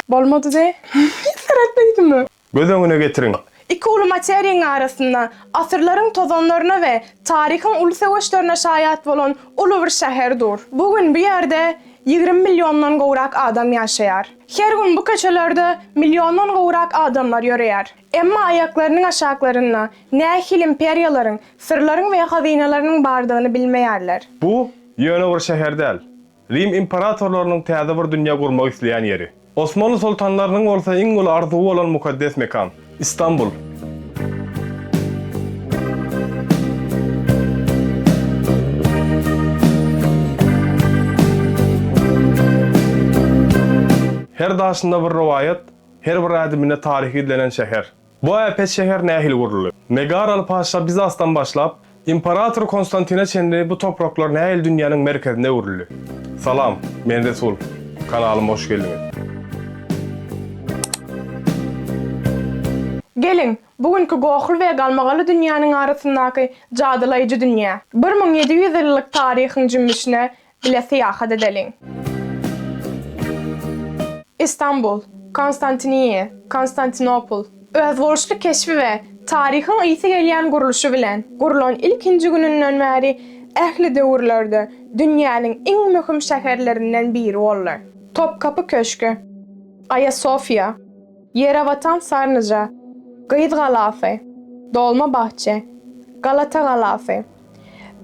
Bolmady-da. Seretmeýdimi? Göz öňüne getiriň. Iki uly materigiň arasynda asyrlaryň tozanlaryna we taryhyň uly söweşlerine şaýat bolan uly bir şäher dur. Bu gün bu ýerde 20 milliondan gowrak adam ýaşaýar. Her gün bu köçelerde milliondan gowrak adamlar ýöreýär. Emma aýaklarynyň aşaklarynda nähili imperiýalaryň, syrlaryň we hazynalarynyň bardygyny bilmeýärler. Bu ýöne bir şäher däl. Rim imperatorlarynyň täze bir dünýä gurmak isleýän ýeri. Osmanly soltanlarynyň bolsa iň uly arzuwy bolan mukaddes mekan, Istanbul. Her daşynda bir rowaýat, her bir ädiminde taryh gizlenen şäher. Bu äpet şäher nähili guruldy? Megaraly patyşa Bizansdan başlap, imperator Konstantine çenli bu topraklar nähili dünýäniň merkezine öwrüldi? Salam, men Resul. Kanalyma hoş geldiňiz. Geliň, bu günki gohly we galmagally dünýäniň arasyndaky jadylaýjy dünýä, 1700 ýyllyk taryhyň jümmüşine bile syýahat edeliň. Istanbul, Konstantiniýe, Konstantinopol, özboluşly keşbi we taryhyň ysy gelýän gurluşy bilen, gurlan ilkinji gününden bäri ähli döwürlerde dünýäniň iň möhüm şäherlerinden biri boldy. Topkapy köşgi, Aýasofýa, Ýerebatan Sarnyja, Gyz galasy, Dolmabahçe, Galata galasy.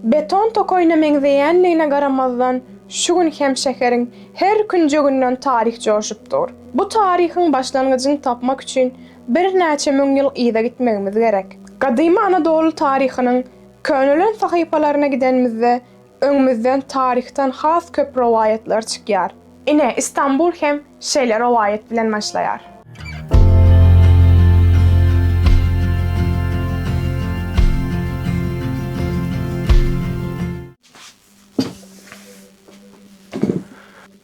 Beton tokaýyna meňzeýänligine garamazdan, şu gün hem şäheriň her künjeginden taryh joşup dur. Bu taryhyň başlangyjyny tapmak üçin birnäçe müň ýyl yza gitmegimiz gerek. Gadymy Anadoly taryhynyň könelen sahypalaryna gidenimizde öňümizden taryhdan has köp rowaýatlar çykýar. Ine, Istanbul hem şeýle rowaýat bilen başlaýar.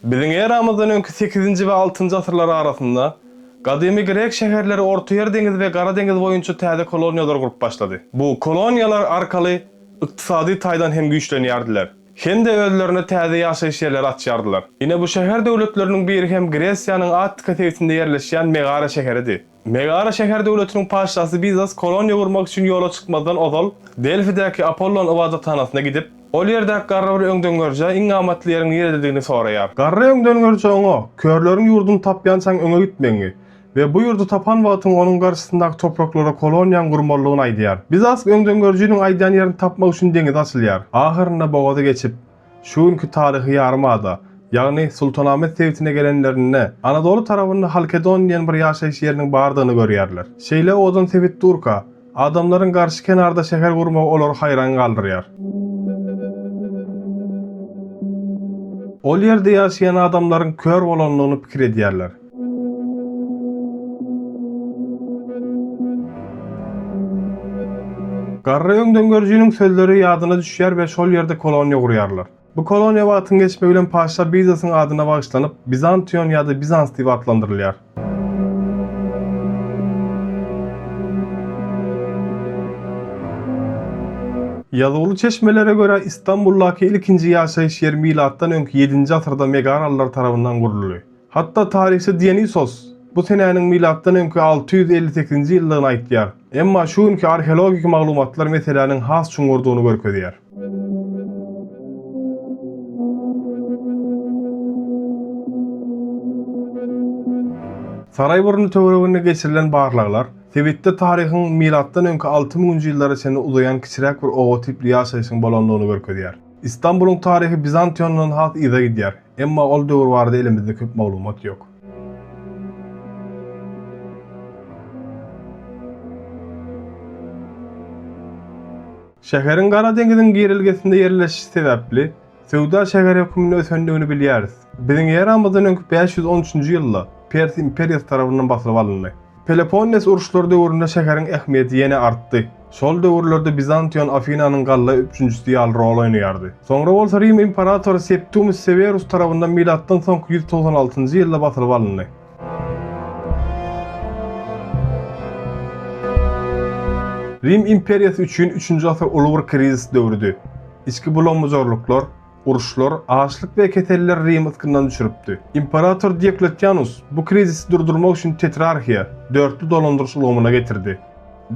Biziň eramyzdan öňki sekizinji we altynjy asyrlar arasynda gadymy grek şäherleri Ortaýer deňizi we Gara deňiz boýunça täze koloniýalar gurup başlady. Bu koloniýalar arkaly ykdysady taýdan hem güýçlenýärdiler. Hem-de özlerine täze ýaşaýyş ýerleri açýardylar. Ine bu şäher döwletleriniň biri hem Gresiýanyň Attika sebitinde ýerleşýän Megara şäheridi. Megara şäher döwletiniň patyşasy Bizas koloniýa gurmak üçin ýola çykmazdan ozal Delfidäki Apollon ybadathanasyna gidip, ol ýerdäki garry bir öňdengörüjä iň amatly ýeriň nirededigini soraýar. Garry öňdengörüji oňa, Körleriň ýurduny tapýançaň öňe gitmegiňi We bu ýurdy tapan wagtyň onuň garşysyndaky topraklara koloniýaň gurmalydygyny aýdýar. Bizask öňdengörüjiniň aýdýan ýerini tapmak üçin deňize açylýar. Ahyrynda bogazy geçip, şu günki taryhy ýarym ada, ýagny Sultanahmet sebitine gelenlerinde, Anadoly tarabynda Halkedon diýen bir ýaşaýyş ýeriniň bardygyny görýärler. Şeýle owadan sebit durka, adamlaryň garşy kenarda şäher gurmagy olary haýran galdyrýar. Ol ýerde ýaşaýan adamlaryň kör bolandygyny pikir edýärler. Garry öňdengörüjiniň sözleri ýadyna düşýär we şol ýerde koloniýa gurýarlar. Bu koloniýa wagtyň geçmegi bilen patyşa Bizasyň adyna bagyşlanyp, Bizantion ýa-da Bizans diýip atlandyrylýar. Ýazuwly çeşmelere görä, Istanbuldaky ilkinji ýaşaýyş ýeri milatdan öňki ýedinji asyrda megaralylar tarapyndan guruldy. Hatda taryhçy Dionisos bu senäniň milatdan öňki 658-nji ýyldygyny aýtýar. Emma şu günki arheologik maglumatlar meseläniň has çuňňurdygyny görkezýär. Saraýburny töwereginde geçirilen barlaglar sebitde taryhyň milatdan öňki alty müňünji ýyllara çenli uzaýan kiçiräk bir oba tipli ýaşaýşyň bolandygyny görkezýär. Istanbulyň taryhy Bizantiondan has yza gidýär. Emma ol döwür barada elimizde köp maglumat ýok. Şäheriň Gara deňiziň girelgesinde ýerleşişi sebäpli, söwda şäheri hökmünde ösendigini bilýäris. Biziň eramyzdan öňki 513-nji ýylda Pers imperiýasy tarapyndan basylyp alyndy. Peloponnes uruşlary döwründe şäheriň ähmiýeti ýene artdy. Şol döwürlerde Bizantion Afinanyň galla üpjünçisi ýaly rol oýnaýardy. Soňra bolsa Rim imperatory Septimus Sewerus tarapyndan milatdan soňky 196-njy ýylda basylyp alyndy. Rim imperiýasy üçin üçünji asyr uly bir krizis döwrüdi. Içki bulam-bujarlyklar. Uruşlar, açlyk we keseller Rimi ysgyndan düşüripdi. Imperator Diokletianus bu krizisi durdurmak üçin tetrarhiýa, dörtli dolandyryş ulgamyna getirdi.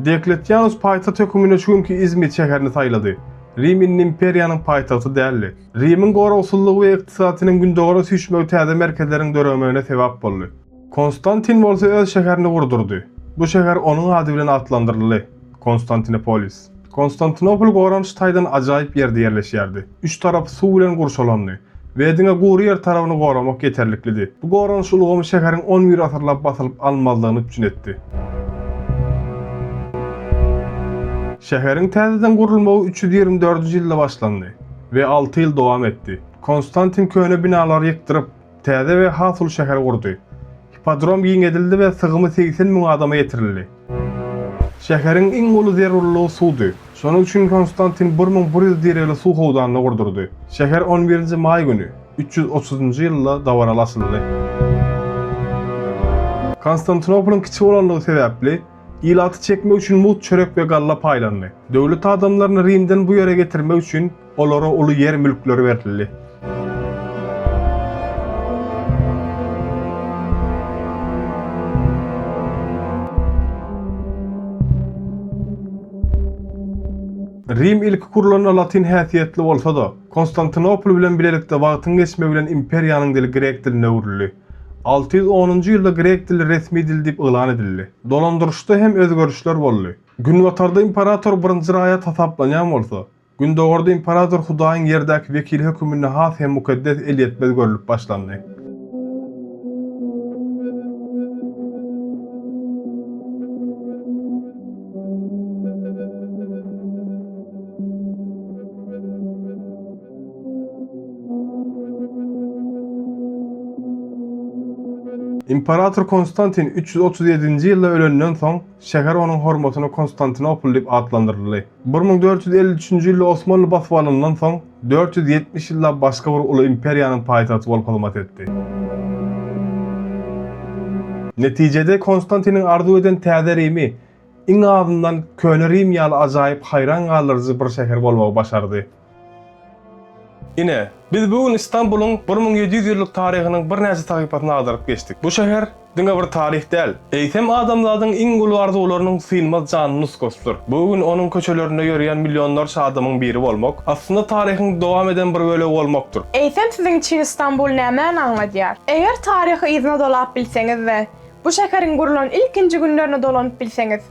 Diokletianus paýtagt höküminde şu günki Izmit şäherini saýlady. Rim indi imperiýanyň paýtagty däldi. Rimiň goragsyzlygy we ykdysadyýetiniň gündogara süýşmegi täze merkezleriň döremegine sebäp boldy. Konstantin bolsa öz şäherini gurdurdy. Bu şäher onuň ady bilen atlandyryldy, Konstantinopolis. Konstantinopol goranyş taýdan ajaýyp ýerde ýerleşýärdi. Üç tarapy suw bilen gurşalandy we diňe gury ýer tarabyny goramak ýeterliklidi. Bu goranyş ulgamy şäheriň on bir asyrlap basylyp alynmazlygyny üpjün etdi. Şäheriň täzeden gurulmagy 324-nji ýylda başlandy we alty ýyl dowam etdi. Konstantin köne binalary ýykdyryp, täze we has uly şäher gurdy. Hippodrom giňedildi we sygymy 80 müň adama ýetirildi. Şäheriň iň uly zerurlygy suwdy. Şonuň üçin Konstantin 1100 diregli suw howdanyny gurdurdy. Şäher on birinji maý güni, 330-njy ýylda dabaraly açyldy. Konstantinopolyň kiçi bolanlygy sebäpli, ilaty çekmek üçin mugt çörek we galla paýlandy. Döwlet adamlaryny Rimden bu ýere getirmek üçin olara uly ýer mülkleri berildi. Rim ilki gurlanda latyn häsiýetli bolsa-da, Konstantinopol bilen bilelikde wagtyň geçmegi bilen imperiýanyň dili grek diline öwrüldi. 610-njy ýylda grek dili resmi dil diýip yglan edildi. Dolandyryşda hem özgerişler boldy. Günbatarda imperator birinji raýat hasaplanýan bolsa, Gündogarda imperator Hudaýyň ýerdäki wekili höküminde has hem mukaddes elýetmez görlüp başlandy. Imperator Konstantin 337-nji ýylda ölenden soň, şäher onuň hormatyna Konstantinopol diýip atlandyryldy. 1453-nji ýylda Osmanly basyp alandan soň, 470 ýyllap başga bir uly imperiýanyň paýtagty bolup hyzmat etdi. Netijede, Konstantiniň arzuw eden täze Rimi, iň azyndan, köne Rim ýaly ajaýyp, haýran galdyryjy bir şäher bolmagy başardy. Ine, biz bu gün Istanbulyň 1700 ýyllyk taryhynyň birnäçe sahypasyny agdaryp geçdik. Bu şäher diňe bir taryh däl, eýsem adamzadyň iň uly arzuwlarynyň synmaz janly nusgasydyr. Bu gün onuň köçelerinde ýörýän millionlarça adamyň biri bolmak, aslynda taryhyň dowam eden bir bölegi bolmakdyr. Eýsem siziň üçin Istanbul nämäni aňladýar? Eger taryhy yzyna dolap bilseňiz we bu şäheriň gurlan ilkinji günlerine dolanyp bilseňiz,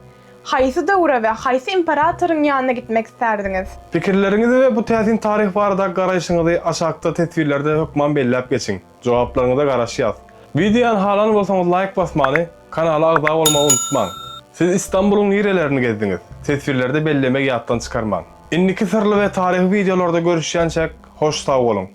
Haýsy döwre we haýsy imperatoryň ýanyna gitmek islärdiňiz? Pikirleriňizi we bu täsin taryh baradaky garaýşyňyzy aşakda teswirlerde hökman belläp geçiň. Jogaplaryňyza garaşýas. Wideony halan bolsaňyz laýk basmany, kanala agza bolmagy unutmaň. Siz Istanbulyň nirelerini gezdiňiz? Teswirlerde bellemegi ýatdan çykarmaň. Indiki syrly we taryhy wideolarda görüşýänçäk hoş sag boluň.